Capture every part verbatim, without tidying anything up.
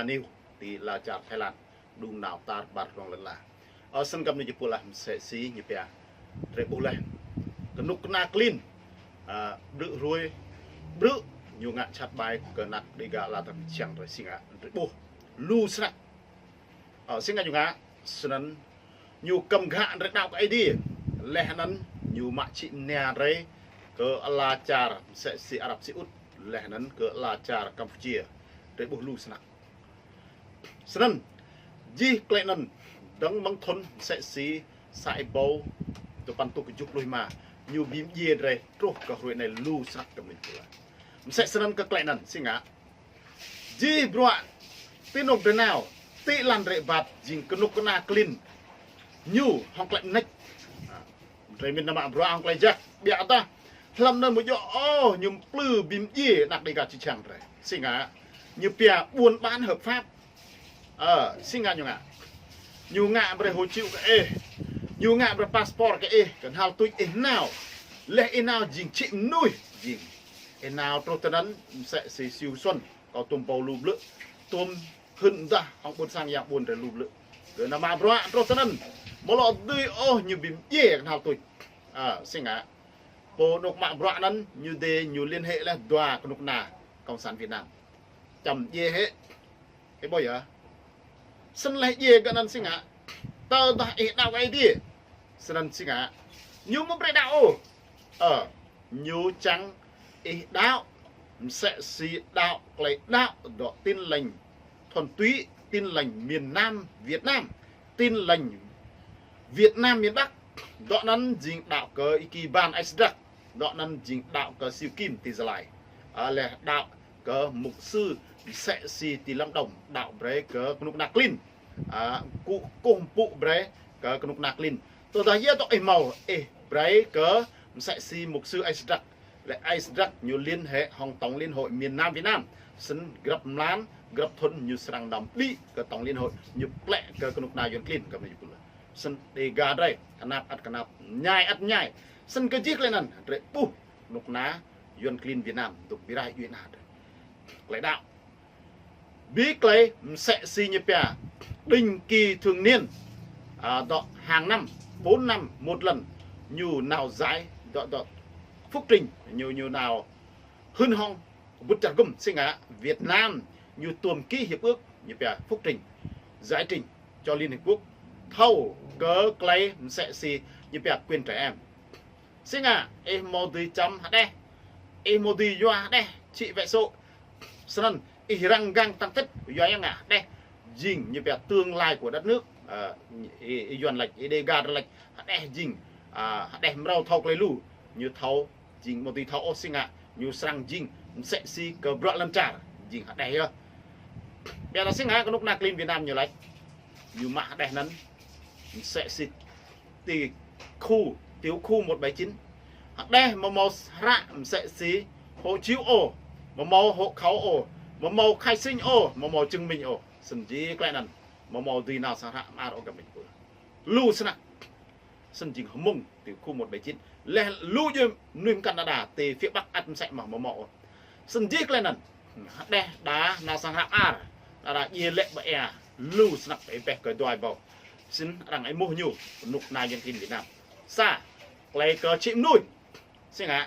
News ti ala čar Thái Lan, đung nao tar ƀar rŏng lŏn ala. Ơ, snăn găp ni jih pul ah, msĕ si ñu pia. Drei ƀuh leh. Kơnuk kơna klin. Ơ, ƀrư̆ hruê, ƀrư̆ ñu ngă jhat ƀai kơ anak Dêga ala tăp čiăng drei si ngă. Drei ƀuh. Lu snăk. Ơ, si ngă ñu ngă, snăn ñu kăm ghă drei đaŏ kơ Aê Diê. Leh anăn ñu mă čhĭ mnia drei kơ ala čar msĕ si Arab Saudi, leh anăn kơ ala čar Campuchia. Drei ƀuh lu snăk. Snăn, jih klei anăn, dơ̆ng mơ̆ng thŭn msĕ si sa êbâo dua păn tuh kjuh pluh êma, ñu bi mdjiê drei truh kơ hruê anei lu snăk găp ni jih pul ah. Msĕ snăn kơ klei anăn, si ngă. Jih bruă ti anôk drei nao, ti lăn drei êbat jing kơnuk kơna klin. Ñu hŏng klei mnêč. Drei mĭn nao mă bruă hŏng klei jăk. Ƀiădah hlăm anăn mơ̆ djŏ ôh ñu mplư bi mdjiê anak Dêga čiăng drei. Si ngă ñu pia buôn bán hợp pháp. Ơ, si ngă ñu ngă. Ñu ngă brei hộ chiếu kơ ih. Ñu ngă brei passport kơ ih, kơnhal tuč ih nao. Leh ih nao jing čhĭ mnuih jing. Ih nao truh tinăn msĕ si Siu Xuân, kâo tuôm pô lu blư̆, tuôm hưn dah hŏng ƀuôn sang yang ƀuôn drei lu blư̆. Kơ nao mă bruă truh tinăn, mơ̆ lŏ dưi ôh ñu bi mdjiê kơnhal tuč. Ơ, si ngă. Pô anôk mă bruă anăn ñu dê ñu liên hệ leh dua kơnuk kơna Cộng sản Việt Nam. Čăm djiê hĕ. Ih ƀuh yơh. Snăn leh djiê gơ̆ anăn si ngă. Tơdah ih đaŏ kơ Aê Diê. Snăn si ngă. Ñu mơ̆ brei đaŏ ôh. Ơ, ñu čiăng ih đaŏ. Msĕ si đaŏ klei đaŏ dŏ Tin Lành thuần túy, Tin Lành miền Nam Việt Nam, Tin Lành Việt Nam miền Bắc. Dŏ anăn jing đaŏ kơ Y Ki Ban Ai Sdrak. Dŏ anăn jing đaŏ kơ Siu Kim ti Gia Lai. Ơ, leh đaŏ kơ mục sư msĕ si ti Lâm Đồng, đaŏ brei kơ kơnuk kơna klin. Ơ, kơkuh mpŭ brei kơ kơnuk kơna klin. Tơdah yơh dŏ ih mâo, ih brei kơ msĕ si mục sư Ai Sdrak. Leh Ai Sdrak ñu liên hệ hŏng Tổng Liên Hội miền Nam Việt Nam. Snăn grăp mlan, grăp thŭn ñu srăng đăm đĭ kơ Tổng Liên Hội, ñu plĕ kơ kơnuk kơna Yuăn klin găp ni jih pul ah. Snăn Dêga drei, knap ăt knap, mñai ăt mñai. Snăn kơ jih klei anăn, drei ƀuh kơnuk kơna Yuăn klin Việt Nam, dôk bi rai djuê ana drei. Klei đaŏ. Bi klei msĕ si ñu pia, định kỳ thường niên, ơ, dŏ hàng năm, bốn năm một lần, ñu nao giải, dŏ, dŏ Phúc Trình, ñu, ñu nao hưn hŏng kơƀŭt čar gŭm si ngă Việt Nam, ñu tuôm ký hiệp ước, ñu pia Phúc Trình, giải trình cho Liên Hiệp Quốc, thâo kơ klei msĕ si ñu pia quyền trẻ em. Si ngă, ih mâo dưi čăm hđeh, ih mâo dưi yua hđeh, čhĭ wĕ sô. Snăn, ih răng găng tăng tĭt, yua yang ngă hđeh jing, ñu pia tương lai của đất nước. Ơ, ih, ih Yuăn lač, ih Dêga lač, hđeh jing, ơ, hđeh mrâo thâo klei lu, ñu thâo, jing mâo dưi thâo ôh si ngă, ñu srăng jing, msĕ si kơ bruă lăn čar, jing hđeh yơh. Ƀiădah si ngă kơnuk kơna klin Việt Nam ñu lač, ñu mă hđeh anăn, msĕ si tiểu khu, tiểu khu một bảy chín. Hđeh mâo mâo hră msĕ si hộ chiếu ôh, mâo mâo hộ khẩu ôh, mâo mâo khai sinh ôh, mâo mâo chứng minh ôh. Snăn jih klei anăn, mâo mâo dưi nao sang hră mơar ôh găp ni jih pul ah. Lu snăk. Snăn jing hmông tiểu khu một bảy chín. Leh lu djuê mnuih mkăn đa đa ti phía Bắc ăt msĕ mơh mâo mâo ôh. Snăn jih klei anăn. Hđeh đa nao sang hră mơar. Đa đa djiê lĕ ƀă êa. Lu snăk ih pĕh kơ dua ƀâo. Snăn arăng êmuh ñu. Kơnuk kơna Yuăn klin Việt Nam. Sa. Klei kơ čhĭ mnuih. Si ngă.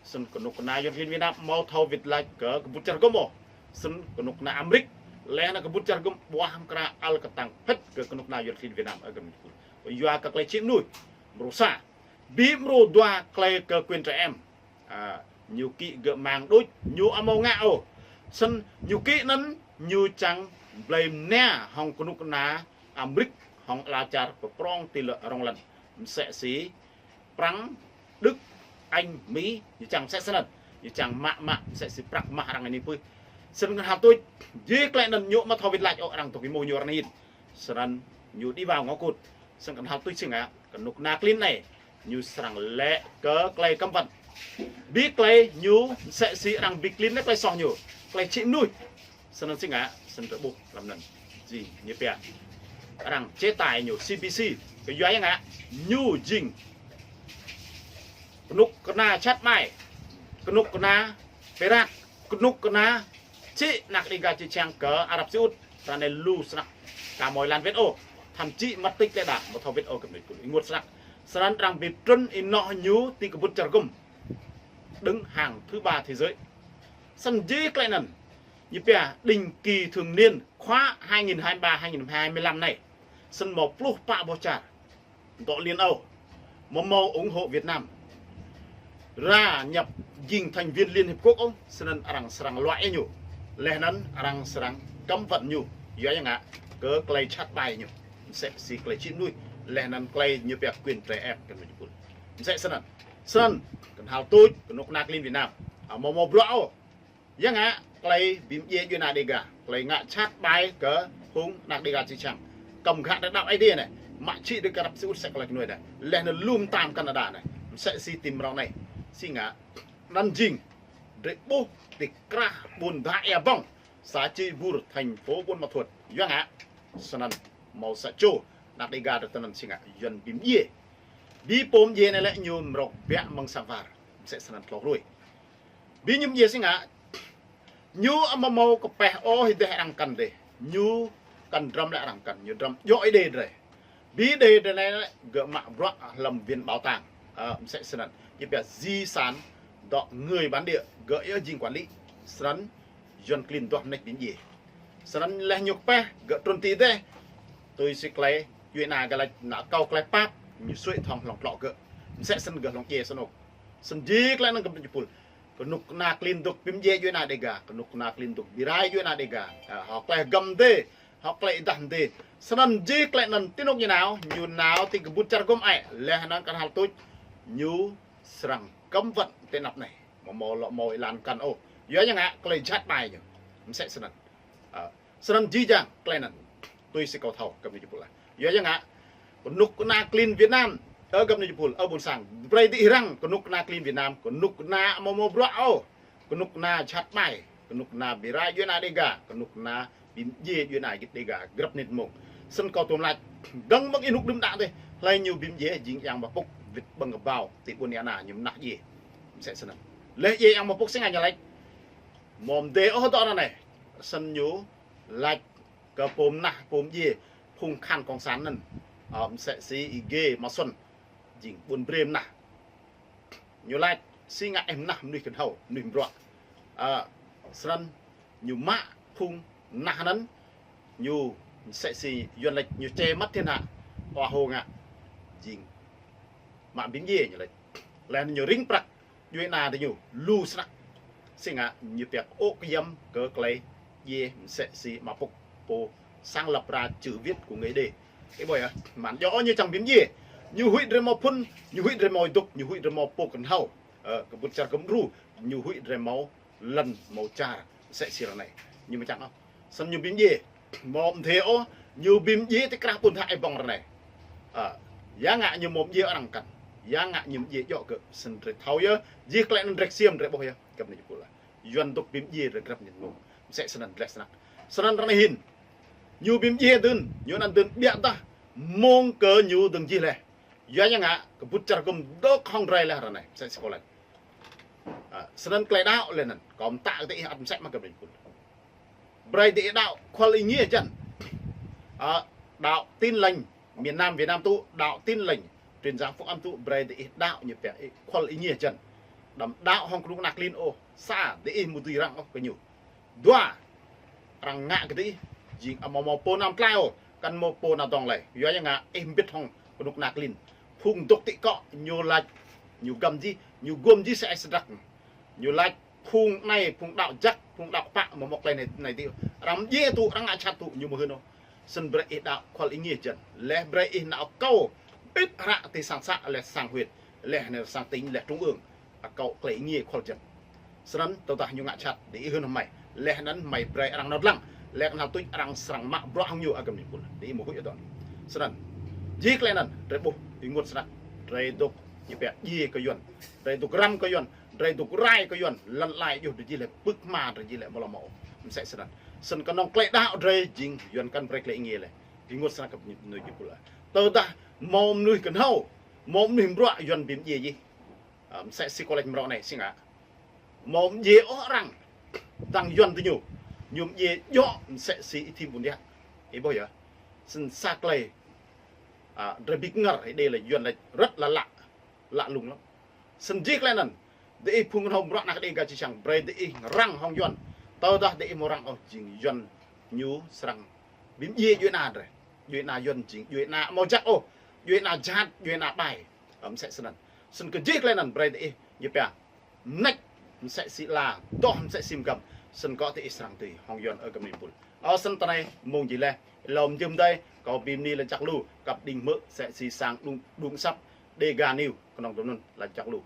Snăn kơnuk kơna Yuăn klin Việt Nam mâo thâo wĭt lač kơ kơƀŭt čar gŭm ôh. Snăn kơnuk kơna Amêrik. Leh anăn kơƀŭt čar gŭm ƀuah mkra ăl kơtang phĭt kơ kơnuk kơna Yuăn klin Việt Nam. Ơ, kơ mĭn pul. Yua kơ klei čhĭ mnuih. Mrô sa. Bi mrô dua klei kơ quyền trẻ em. Ơ, ñu kĭ gơ̆ mang đuč, ñu amâo ngă ôh. Snăn ñu kĭ anăn ñu čiăng blei mnia hŏng kơnuk kơna Amêrik hŏng ala čar pơprŏng ti lŏn rŏng lăn. Msĕ si Prăng, Đức, Anh, Mi, ñu čiăng msĕ snăn. Ñu čiăng mă mă msĕ si prăk mah arăng anei pui. Snăn kơnhal tuč, jih klei anăn ñu amâo thâo wĭt lač ôh, arăng dôk êmuh ñu arăng hin. Snăn ñu đĭ wao ngŏ kŭt. Snăn kơnhal tuč si ngă, kơnuk kơna klin anei. Ñu srăng lĕ kơ klei kăm păn. Bi klei ñu msĕ si arăng bi klin lĕ klei soh ñu. Klei čhĭ mnuih. Snăn si ngă, snăn drei ƀuh hlăm anăn. Jing, ñu pia. Arăng chế tài ñu C P C. Kơ yua yang ngă, ñu jing. Kơnuk kơna čhat mai. Kơnuk kơna pơrat. Kơnuk kơna Čih ană Đêga či čang kơ Ả Rập Xê Út, ră anai lu snăk ka mơi lan wet ôh. Thậm chí mất tích lĕ đa, mơ thâo wet ôh kơ mơnuih kul. Ih ngôt snăk. Snăn arăng bi trŭn ih noh ñu ti kơbŭt čar gŭm. Đứng hàng thứ ba thế giới. Snăn jih klei anăn. Ñu pia định kỳ thường niên khóa hai nghìn hai mươi ba, hai nghìn hai mươi lăm anai. Snăn mâo pluh pă boh čar. Dŏ Liên Âu. Mâo mâo ủng hộ Việt Nam. Ra nhập jing thành viên Liên Hiệp Quốc ôh, snăn arăng srăng luă ñu. Leh anăn arăng srăng cấm vận ñu. Yua yang ngă, kơ klei jhat ƀai ñu. Msĕ si klei čĭm nuih. Leh anăn klei ñu pia quyền trẻ em kơ ñu pul. Msĕ snăn. Snăn, kơnhal tuč, kơnuk kơna klin Việt Nam. Ơ, mâo mâo bruă ôh. Yang ngă, klei bi mdjiê djuê ana Đêga, klei ngă jhat ƀai kơ phung ană Đêga či čang. Kăm gak đa đăo ai đê anai, mă čĭ dê kơ Ả Rập Xê Út sĕk klei knuê đa. Leh anăn lŏm tam Canada anai, msĕ si ti mrâo anai. Si ngă, anăn jing, drei ƀuh ti krah ƀuôn Dha Ea Bông, xã Čư̆ Vur, thành phố Buôn Ma Thuột. Yang ngă, snăn, mâo sa čô, ană Đêga drei tơ anăn si ngă, Yuăn bi mdjiê. Bi pô mdjiê anai lĕ ñu mrâo biă mơ̆ng sang war. Msĕ snăn tlâo hruê. Bi ñu mdjiê si ngă, ñu amâo mâo kơ peh ôh ih deh arăng kăn dê. Ñu kăn drăm lĕ arăng kăn. Ñu drăm djŏ ai đê drei. Bi đê drei anai lĕ gơ̆ mă bruă hlăm viện bảo tàng. Ơ, msĕ snăn. Ñu pia di sản dŏ người bản địa. Gơ̆ yơh jing quản lý. Snăn Yuăn klin duah mnêč bi mdjiê. Snăn leh ñu kơ peh, gơ̆ trŭn ti deh. Tui si klei, djuê ana gơ̆ lač nă kâo klei pap, ñu sui thŏng hlŏng tlŏ gơ̆. Msĕ snăn gơ̆ hlŏng djiê snăn ôh. Snăn jih klei anăn kơ mơnuih pul. Kơnuk kơna klin dôk bi mdjiê djuê ana Đêga, kơnuk kơna klin dôk bi rai djuê ana Đêga. Ơ, hŏ klei hgăm dê, hŏ klei êdah dê. Snăn jih klei anăn ti anôk ñu nao, ñu nao ti kơbŭt čar gŭm ai, leh anăn kơnhal tuč, ñu srăng cấm vận ti anăp anai. Mâo mâo lŏ mâo êlan kăn ôh. Yua yang ngă klei jhat ƀai ñu. Msĕ snăn. Ơ, snăn jih jang klei anăn. Tui si kâo thâo kơ mơnuih pul. Yua yang ngă, kơnuk kơna klin Việt Nam. Ơ kơ mơnuih pul, ơ ƀuôn sang. Brei diih răng, kơnuk kơna klin Việt Nam. Kơnuk kơna mâo mâo bruă ôh. Kơnuk kơna jhat ƀai. Kơnuk kơna bi rai djuê ana Đêga. Kơnuk kơna bi mdjiê djuê ana git Đêga. Grăp nit mông. Snăn kâo tuôm lač. Dơ̆ng mơ̆ng ênuk đưm đă dê. Hlei ñu bi mdjiê jing yang mă pŭk. Wĭt ƀơ̆ng kơbao. Ti ƀuôn Ia Na ñu mnah djiê. Msĕ snăn. Leh djiê yang mă pŭk si ngă ñu lač. Mâo mdê ôh dŏ anăn anai. Snăn ñu lač kơ pô mnah, pô mdjiê, phung khan cộng sản anăn. Ơ, msĕ si Y G Mă Xuân. Jing ƀuôn brê mnah. Ñu lač, si ngă ih mnah mnuih kơnhâo, mnuih mbruă. Ơ, snăn ñu mă phung mnah anăn, ñu msĕ si Yuăn lač ñu che mất thiên hạ. Ơ hŏ ngă, jing mă bi mdjiê ñu lač. Leh anăn ñu ring prăk, djuê ana diñu, lu snăk. Si ngă ñu pia ôk yăm kơ klei djiê msĕ si mă pŭk pô sáng lập ra chữ viết của người Đê. Ih ƀuh yơh, mơ̆n djŏ ñu čang bi mdjiê. Ñu huĭ drei mâo phŭn, ñu huĭ drei mâo dôk, ñu huĭ drei mâo pô kơnhâo. Ơ, kơbŭt čar gŭm đru, ñu huĭ drei mâo lăn mâo čar. Msĕ si ră anai. Ñu mơ̆ čang ôh. Snăn ñu bi mdjiê. Mâo mdê ôh, ñu bi mdjiê ti krah ƀuôn Dha Ea Bông ră anai. Ơ, yang ngă ñu mâo mdjiê arăng kăn. Yang ngă ñu mdjiê djŏ gơ̆. Snăn drei thâo yơh. Jih klei anăn drei ksiêm drei ƀuh yơh. Kơ mơnuih pul. Yuăn dôk bi mdjiê drei grăp nit mông. Msĕ snăn dleh snăk. Snăn ră anai hĭn. Ñu bi mdjiê dơ̆ng, ñu anăn dơ̆ng biă dah mông kơ ñu dơ̆ng jih leh. Yua yang ngă, kơbŭt čar gŭm dôk hŏng drei leh ră anai. Msĕ si kâo lač. Ơ, snăn klei đăo leh anăn. Kâo mtă kơ diih ăt msĕ mă kơ mơnuih pul. Brei diih đăo, khul ih êngiê jăn. Ơ, đăo Tin Lành, miền Nam Việt Nam tŭ, đăo Tin Lành, truyền giáo Phúc Âm tŭ, brei diih đăo ñu pia, ih khul ih êngiê jăn. Đăm đăo hŏng kơnuk kơna klin ôh, sa, diih mŭt dưi răng ôh kơ ñu. Dua, arăng ngă kơ diih, jing amâo mâo pô nao tlaih ôh, kăn mâo pô nao dŏng leh. Yua yang ngă, ih mbĭt hŏng kơnuk kơna klin. Phung dôk ti akŏ, ñu lač, ñu găm jih, ñu gum jih sa ai sdrăk. Ñu lač, phung anai, phung đăo jăk, phung đăo kpă, mâo mâo klei anai, anai dih. Arăng mdjiê tŭ, arăng ngă jhat tŭ, ñu mơ̆ hưn ôh. Snăn brei ih đăo khul ih êngiê jăn. Leh brei ih nao akâo, bĭt hră ti sang să, leh sang huyện, leh anăn sang tỉnh, leh trung ương. Akâo klei ih êngiê khul jăn. Snăn tơdah ñu ngă jhat, diih hưn hmei. Leh anăn hmei brei arăng nao dlăng. Leh kơnhal tuč arăng srăng mă bruă hŏng ñu ơ kơ mơnuih pul. Diih mơ̆ huĭ dŏ anăn. Snăn. Jih klei anăn, drei ƀuh, ih ngôt snăk. Drei dôk, ñu pia djiê kơ Yuăn. Drei dôk răm kơ Yuăn. Drei dôk rai kơ Yuăn, lăn lai djuh drei jih leh, pưk hma drei jih leh, mâo lŏ mâo. Msĕ snăn. Snăn kơnơ̆ng klei đăo drei jing, Yuăn kăn brei klei êngiê leh. Ih ngôt snăk kơ mơnuih pul. Tơdah mâo mnuih kơnhâo, mâo mnuih mbruă Yuăn bi mdjiê jih. Ơ, msĕ si kâo lač mrâo anai, si ngă. Mâo mdjiê ôh arăng, tăng Yuăn diñu. Ñu mơdjai djŏ mơsĕ si Y-Thim Ƀun Yă. Ih ƀuh yơh. Snăn sa klei, a, drei ƀu ngă ih đei lĕ Yuăn lĕ rất là lạ, lạ lùng lắm. Snăn jih klei anăn, diih phung kơnong bruă ană kơ Dega čư̆ čhiăng, brei diih răng hŏng Yuăn. Tơdah diih amâo răng ôh jing Yuăn ñu srăng bi mdjiê djuê ana drei. Djuê ana Yuăn jing djuê ana amâo jăk ôh, djuê ana jhat, djuê ana ƀai. Ơ, mơsĕ snăn. Snăn kơ jih klei anăn brei diih ñu pia mnêč mơsĕ si ala, doh mơsĕ si mgăm, snăn kơ diih srăng dưi hŏng Yuăn ơ găp ni pul. Ơ, snăn tơ anai mông jih leh, êlâo mjưh mdei, kâo bi mni lač jăk lu, kăp đing hmư̆ mơsĕ si sang đung, đung asăp, Dega News, kơnong dŭm anŭn lač jăk lu.